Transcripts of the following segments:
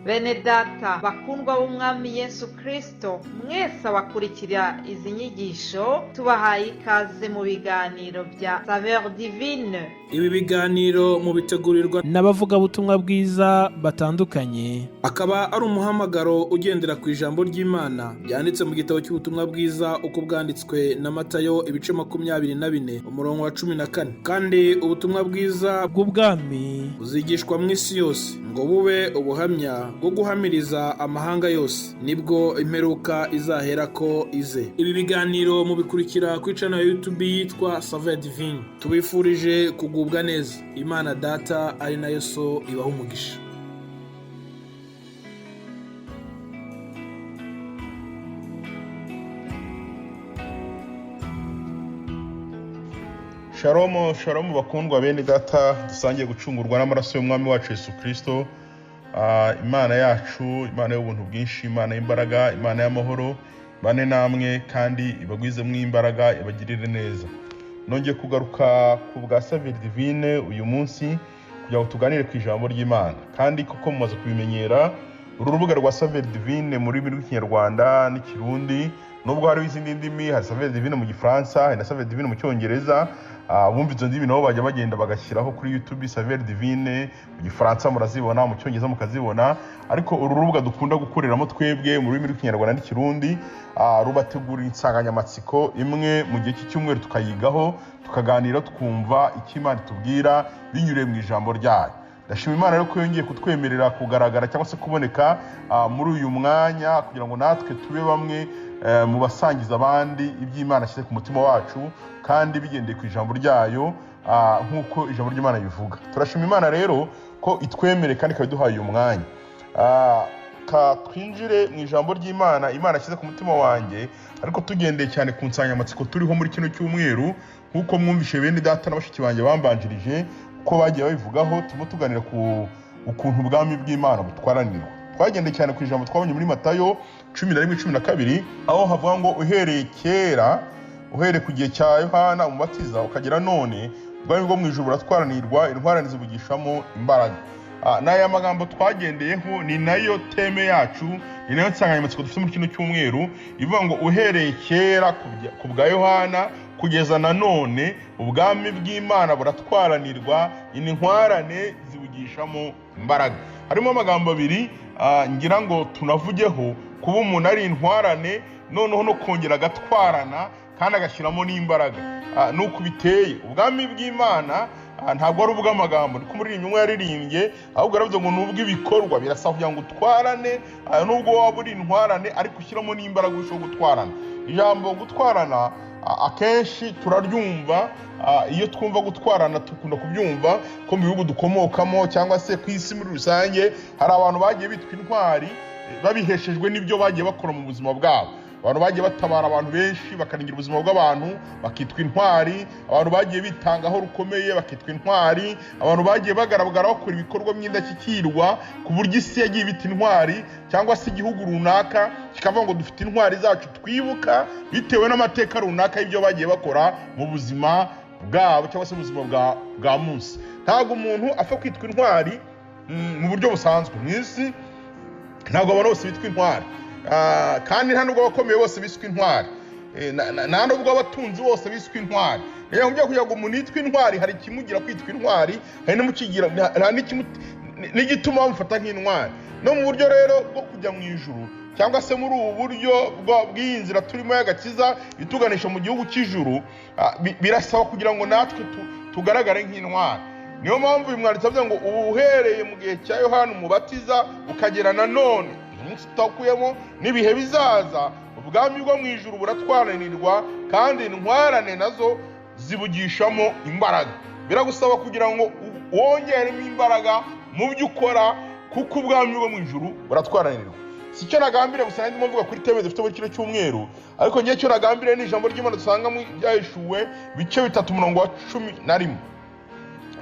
Bene data bakundwa b'Umwami Yesu Kristo, mwese abakurikira izi nyigisho, tubahaye ikaze mu biganiro bya Saveur Divine. Ibi biganiro mubitegurirwa n'abavugabutumwa bwiza batandukanye. Akaba ari umuhamagaro ugendera ku ijambo ry'Imana ryanditse mu gitabo cy'ubutumwa bwiza uko bwanditswe na Matayo, ibice 24, umurongo wa 14. Kandi ubutumwa bwiza bw'ubwami buzigishwa mu isi yose ngo bube ubuhamya bwo guhamiriza amahanga yose, nibwo imperuka izaherako ize. Ibi biganiro mubikurikira kuri channel ya YouTube yitwa Saveur Divine. Tubifurije kugubwa neza. Imana Data ari nayo So ibaha umugisha. Shalomu, shalomu bakundwa bene data dusangiye gucungurwa n'amaraso y'Umwami wacu Yesu Kristo. Imana yacu, Imana y'ubuntu bwinshi, Imana y'imbaraga, Imana y'amahoro, bane namwe kandi ibagwizemo imbaraga, ibagirire neza. Nongeye kugaruka ku bwa Saveur Divine uyu munsi kugira ngo tuganire ku ijambo ry'Imana. Kandi koko mumaze kubimenyera, uru rubuga rwa Saveur Divine mu rurimi rw'Ikinyarwanda n'Ikirundi, nubwo hariho izindi ndimi, hari Saveur Divine mu Gifaransa, hari na Saveur Divine mu Cyongereza. Abumva izo ndimi nabo bajya bagenda bagashyiraho kuri YouTube Saveur Divine mu Gifaransa murazibona, mu Cyongereza mukazibona. Ariko uru rubuga dukunda gukoreramo twebwe mu rurimi rw'Ikinyarwanda n'Ikirundi, rubategurira insanganyamatsiko imwe mu gihe cy'icyumweru, tukayigaho, tukaganira, twumva icyo Imana itubwira binyuriye mu ijambo ryayo. Ndashima Imana rero ko yongeye kutwemerera kugaragara cyangwa se kuboneka muri uyu mwanya kugira ngo natwe tube bamwe mu basangiza abandi iby'Imana ashyize ku mutima wacu, kandi bigendeye ku ijambo ryayo, nk'uko ijambo ry'Imana ribivuga. Turashima Imana rero ko itwemereye kandi ikaba iduhaye uyu mwanya. Ka twinjire mu ijambo ry'Imana Imana ashyize ku mutima wanjye, ariko tugendeye cyane ku nsanganyamatsiko turiho muri kino cyumweru, nk'uko mwumvishe bene data na bashiki banjye bambanjirije ko bagiye babivugaho. Turimo tuganira ku ukuntu ubwami bw'Imana butwaranirwa. Twagendeye cyane ku ijambo twabonye muri Matayo 11:12, aho havuga ngo uhereye kera, uhereye ku gihe cya Yohana Umubatiza ukagera none, ubwami bwo mu ijuru buratwaranirwa, intwarane zibugishamo imbaraga. N'aya magambo twagendeyeho ni nayo theme yacu, ni nayo nsanganyamatsiko dufite muri kino cyumweru, ivuga ngo uhereye kera ku bwa Yohana kugeza na none, ubwami bw'Imana buratwaranirwa, intwarane zibugishamo imbaraga. Harimo amagambo abiri, ngira ngo tunavugeho: kuba umuntu ari intwarane, noneho no kongera agatwarana kandi agashyiramo n'imbaraga. Nuko biteye ubwami bw'Imana ntabwo ari ubw'amagambo, niko umuririmbyi umwe yaririmbye, ahubwo yaravuze ngo ni ubw'ibikorwa. Birasaba kugira ngo utwarane, nubwo waba uri intwarane ariko ushyiramo n'imbaraga urushaho gutwarana. Ijambo gutwarana akenshi turaryumva, iyo twumva gutwarana dukunda kubyumva ko mu bihugu dukomokamo cyangwa se ku isi muri rusange hari abantu bagiye bitwa intwari babiheshejwe n'ibyo bagiye bakora mu buzima bwabo. Abantu bagiye batabara abantu benshi bakarengera ubuzima bw'abantu bakitwa intwari, abantu bagiye bitangaho rukomeye bakitwa intwari, abantu bagiye bagaragara bakora ibikorwa by'indashyikirwa ku buryo isi yagiye ibita intwari, cyangwa se igihugu runaka kikavuga ngo dufite intwari zacu twibuka bitewe n'amateka runaka y'ibyo bagiye bakora mu buzima bwabo cyangwa se ubuzima bwa munsi. Ntabwo umuntu apfa kwitwa intwari mu buryo busanzwe mu isi, ntabwo abantu bose bitwa intwari. Kandi nta nubwo abakomeye bose biswe intwari, nta nubwo abatunzi bose biswe intwari. Rero kugira ngo umuntu yitwe intwari, hari ikimugira kwitwa intwari, hari n'umukigira, nta n'igituma bamufata nk'intwari. No mu buryo rero bwo kujya mu ijuru, cyangwa se muri ubu buryo bw'iyi nzira turimo y'agakiza ituganisha mu gihugu cy'ijuru, birasaba kugira ngo natwe tugaragare nk'intwari. Niyo mpamvu uyu mwanditsi avuga ngo uhereye mu gihe cya Yohana Umubatiza ukagera na none, umunsi utakuyemo n'ibihe bizaza, ubwami bwo mu ijuru buratwaranirwa, kandi intwarane nazo zibugishamo imbaraga. Biragusaba kugira ngo wongeremo imbaraga mu byo ukora, kuko ubwami bwo mu ijuru buratwaranirwa. Si cyo nagambiriye gusa, ndimo mvuga kuri theme dufite muri kino cyumweru, ariko ngiye cyo nagambiriye ni ijambo ry'Imana dusanga mu Byahishuwe bice 3 umurongo wa 11.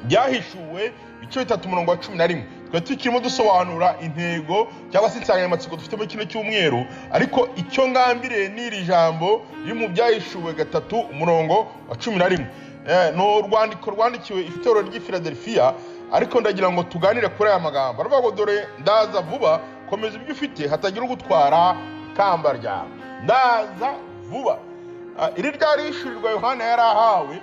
Byahishuwe ibice 3 umurongo wa 11. Twari tukirimo dusobanura intego cyangwa se insanganyamatsiko dufite muri kino cyumweru, ariko icyo ngambiriye ni iri jambo riri mu Byahishuwe 3 umurongo wa 11. Ni urwandiko rwandikiwe itorero ry'i Philadelphia, ariko ndagira ngo tuganire kuri aya magambo. Aravuga ngo dore ndaza vuba, Komeza ibyo ufite, hatagira ugutwara ikamba ryawe. Ndaza vuba. Iri ryari ishurirwa Yohana yari ahawe,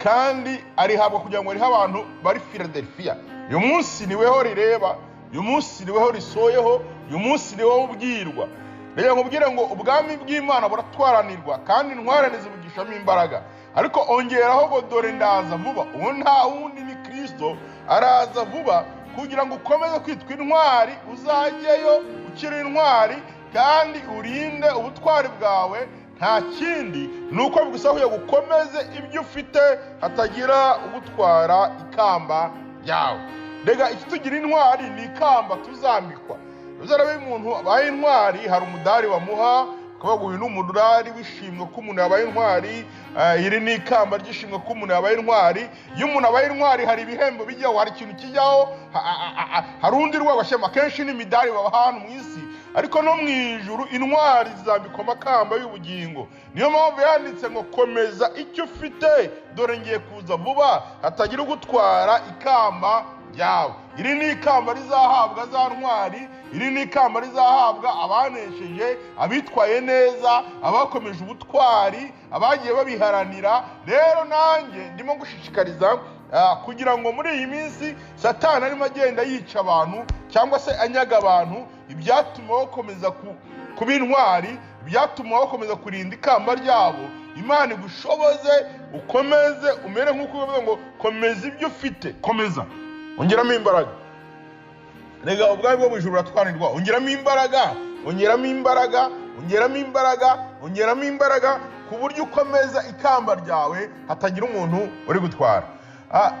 kandi arihabwa kugira ngo rihe abantu bari Philadelphia. Uyu munsi niweho rireba, uyu munsi niweho risoyeho, uyu munsi niweho ubwirwa. Reka nkubwire ngo ubwami bw'Imana buratwaranirwa, kandi intwarane zibugishamo imbaraga. Ariko ongeraho ngo dore ndaza vuba. Uwo nta wundi ni Kristo, araza vuba kugira ngo ukomeze kwitwa intwari, uzajyeyo ukiri intwari kandi urinde ubutwari bwawe. Nta kindi ni uko bigusaba kugira ngo ukomeze ibyo ufite, hatagira ugutwara ikamba ryawe. Rega ikitugira intwari ni ikamba tuzambikwa. Uzarebe umuntu abaye intwari, hari umudari bamuha, ukavuga uyu ni umudari w'ishimwe ko umuntu yabaye intwari, iri ni ikamba ry'ishimwe ko umuntu yabaye intwari. Iyo umuntu abaye intwari hari ibihembo bijyaho, hari ikintu kijyaho, hari urundi rwego ashyiramo. Akenshi n'imidari babaha hano mu isi, ariko no mu ijuru intwari zizambikwa amakamba y'ubugingo. Niyo mpamvu yanditse ngo komeza icyo ufite, dore ngiye kuza vuba, hatagira ugutwara ikamba ryawe. Iri ni ikamba rizahabwa za ntwari, iri ni ikamba rizahabwa abanesheje, abitwaye neza, abakomeje ubutwari, abagiye babiharanira. Rero nanjye ndimo gushishikariza kugira ngo muri iyi minsi Satani arimo agenda yica abantu cyangwa se anyaga abantu, ibyatuma bakomeza kuba intwari, ibyatuma bakomeza kurinda ikamba ryabo, Imana igushoboze ukomeze umere nk'uko bivuga ngo komeza ibyo ufite, komeza ongeramo imbaraga. Rega ubwami bwo mu ijuru buratwaranirwa. Ongeramo imbaraga, ongeramo imbaraga, ongeramo imbaraga, ongeramo imbaraga, ku buryo ukomeza ikamba ryawe, hatagira umuntu uri gutwara.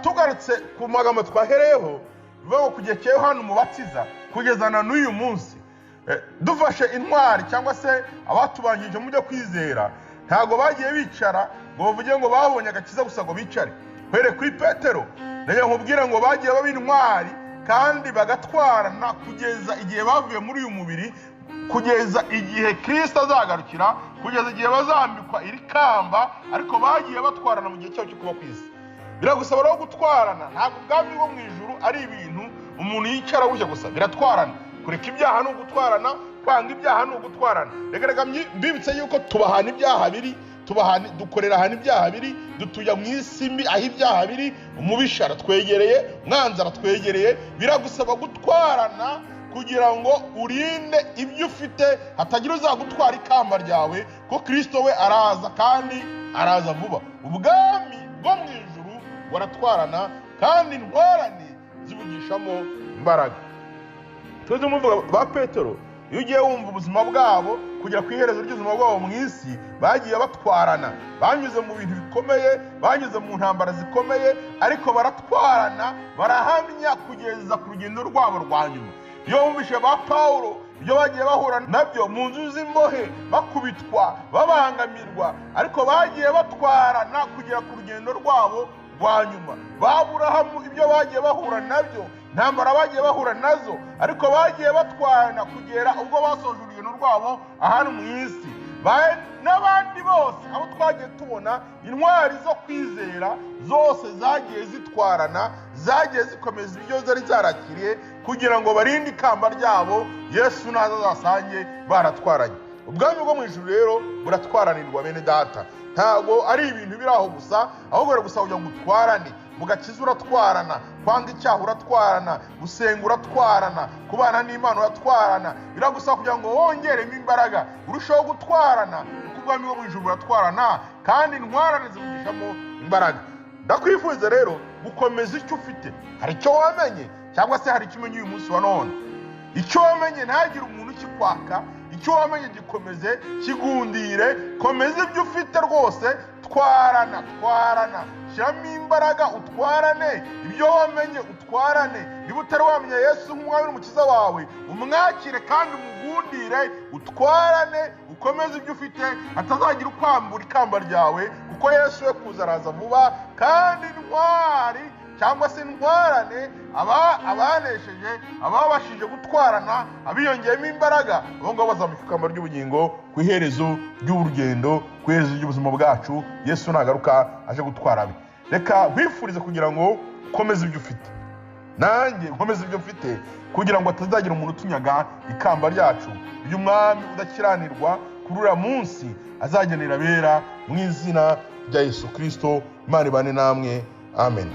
Tugarutse ku magambo twahereyeho, bivuga ngo kugeza cya Yohana Umubatiza kugeza na n'uyu munsi, dufashe intwari cyangwa se abatubanjirije mu byo kwizera, ntabwo bagiye bicara ngo bavuge ngo babonye agakiza gusa ngo bicare. Uhereye kuri Petero, ndagira nkubwire ngo bagiye baba intwari kandi bagatwarana kugeza igihe bavuye muri uyu mubiri, kugeza igihe Kristo azagarukira, kugeza igihe bazambikwa iri kamba. Ariko bagiye batwarana mu gihe cyabo cyo kuba ku isi. Biragusaba rero gutwarana. Ntabwo ubwami bwo mu ijuru ari ibintu umuntu yicara gutya gusa, biratwarana. Kureka ibyaha ni ugutwarana, kwanga ibyaha ni ugutwarana. Reka reka mbibutse yuko tubahana ibyaha biri, tubahana, dukorera ahantu ibyaha biri, dutuye mu isi mbi aho ibyaha biri, umubisha aratwegereye, umwanzi aratwegereye. Biragusaba gutwarana kugira ngo urinde ibyo ufite, hatagira uzagutwara ikamba ryawe, ko Kristo we araza kandi araza vuba. Ubwami bwo mu ijuru buratwarana kandi intwarane zibugishamo imbaraga. Tuzi muvuga ba Petero, iyo ugiye wumva ubuzima bwabo kugera ku iherezo ry'ubuzima bwabo mu isi, bagiye batwarana, banyuze mu bintu bikomeye, banyuze mu ntambara zikomeye, ariko baratwarana, barahamya kugeza ku rugendo rwabo rwa nyuma. Iyo wumvise ba Pawulo, ibyo bagiye bahura nabyo mu nzu z'imbohe, bakubitwa, babangamirwa, ariko bagiye batwarana kugera ku rugendo rwabo rwa nyuma. Ba Aburahamu, ibyo bagiye bahura nabyo, intambara bagiye bahura nazo, ariko bagiye batwarana kugera ubwo basoje urugendo rwabo ahantu mu isi. N'abandi bose abo twagiye tubona intwari zo kwizera zose zagiye zitwarana, zagiye zikomeza ibyo zari zarakiriye kugira ngo barinde ikamba ryabo, Yesu naza azasange baratwaranye. Ubwami bwo mu ijuru rero buratwaranirwa, bene data. Ntabwo ari ibintu biri aho gusa, ahubwo biragusaba kugira ngo utwarane. Mu gakiza uratwarana, kwanga icyaha uratwarana, gusenga uratwarana, kubana n'Imana uratwarana. Biragusaba kugira ngo wongeremo imbaraga, urusheho gutwarana, kuko ubwami bwo mu ijuru buratwarana kandi intwarane zibugishamo imbaraga. Ndakwifuza rero gukomeza icyo ufite. Hari icyo wamenye cyangwa se hari icyo umenye uyu munsi wa none. Icyo wamenye ntagire umuntu ukikwaka, icyo wamenye gikomeze, kigundire, komeza ibyo ufite rwose, twarana, twarana, shyiramo imbaraga utwarane, ibyo wamenye utwarane. Niba utari wamenya Yesu nk'umwami n'umukiza wawe, umwakire kandi umugundire, utwarane, ukomeze ibyo ufite, hatazagira ukwambura ikamba ryawe, kuko Yesu we kuza araza vuba. Kandi intwari cyangwa se intwarane, abanesheje, ababashije gutwarana, abiyongeyemo imbaraga, abo ngabo bazambuka ikamba ry'ubugingo ku iherezo ry'urugendo, ku iherezo ry'ubuzima bwacu, Yesu nagaruka aje gutwara abe. Reka nkwifurize kugira ngo ukomeze ibyo ufite. Nanjye nkomeze ibyo mfite, kugira ngo hatazagira umuntu utunyaga ikamba ryacu ry'umwami udakiranirwa kuri uriya munsi azagenera abera, mu izina rya Yesu Kirisito. Imana ibane namwe, amen.